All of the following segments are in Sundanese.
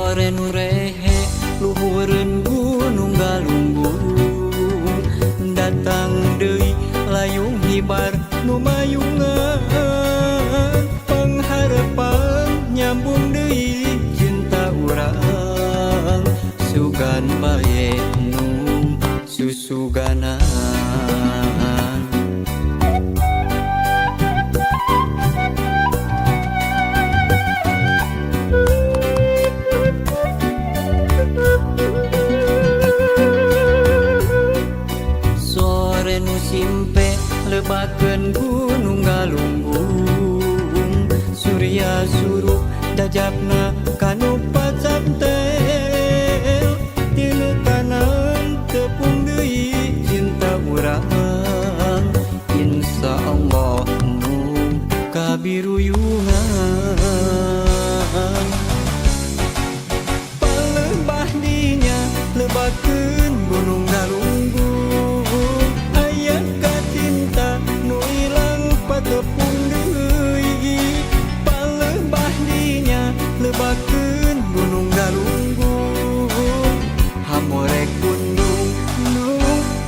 Sore nu rehe luhureun gunung galunggung, datang deui layung hibar nu mayungan. Pangharepan nyambung deui cinta urang, sugan bae nu susuganan. Sore nu simpe lebakeun gunung galunggung, surya surup dajapna kanu pacantel. Tinu tanan tepung deui cinta urang, insya Allah mung kabiruyungan. Palembah dinya lebakeun gunung galunggung, aya kacinta nu ilang patepung deui. Palembah dinya lebakeun gunung galunggung, hamorek gunung nu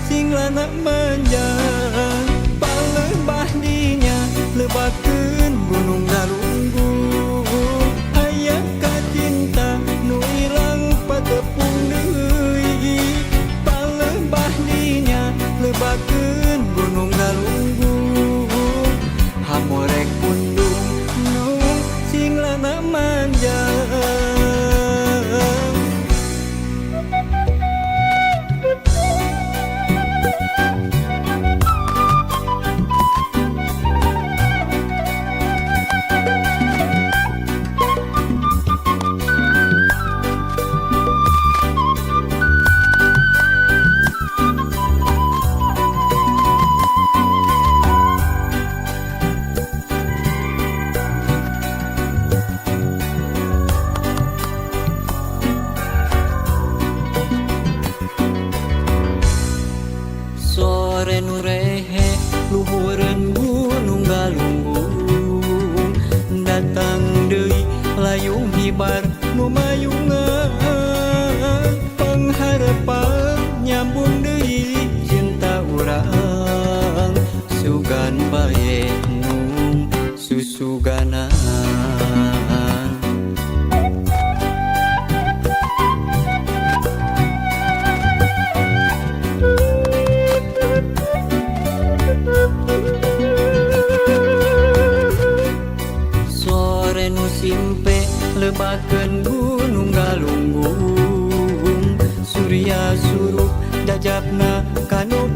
sing lana manjang. Palembah dinya lebakeun gunung galunggung, aya kacinta nu ilang patepung deui. Palembah dinya lebakeun gunung galunggung, hamorek pundung nu sing lana manjang. Sore nu rehe luhureun gunung galunggung, datang deui layung hibar nu mayungan. Pangharepan nyambung deui cinta urang, sugan bae nu susuganan. Sore nu simpe lebakeun gunung galunggung, surya surup dajapna kanu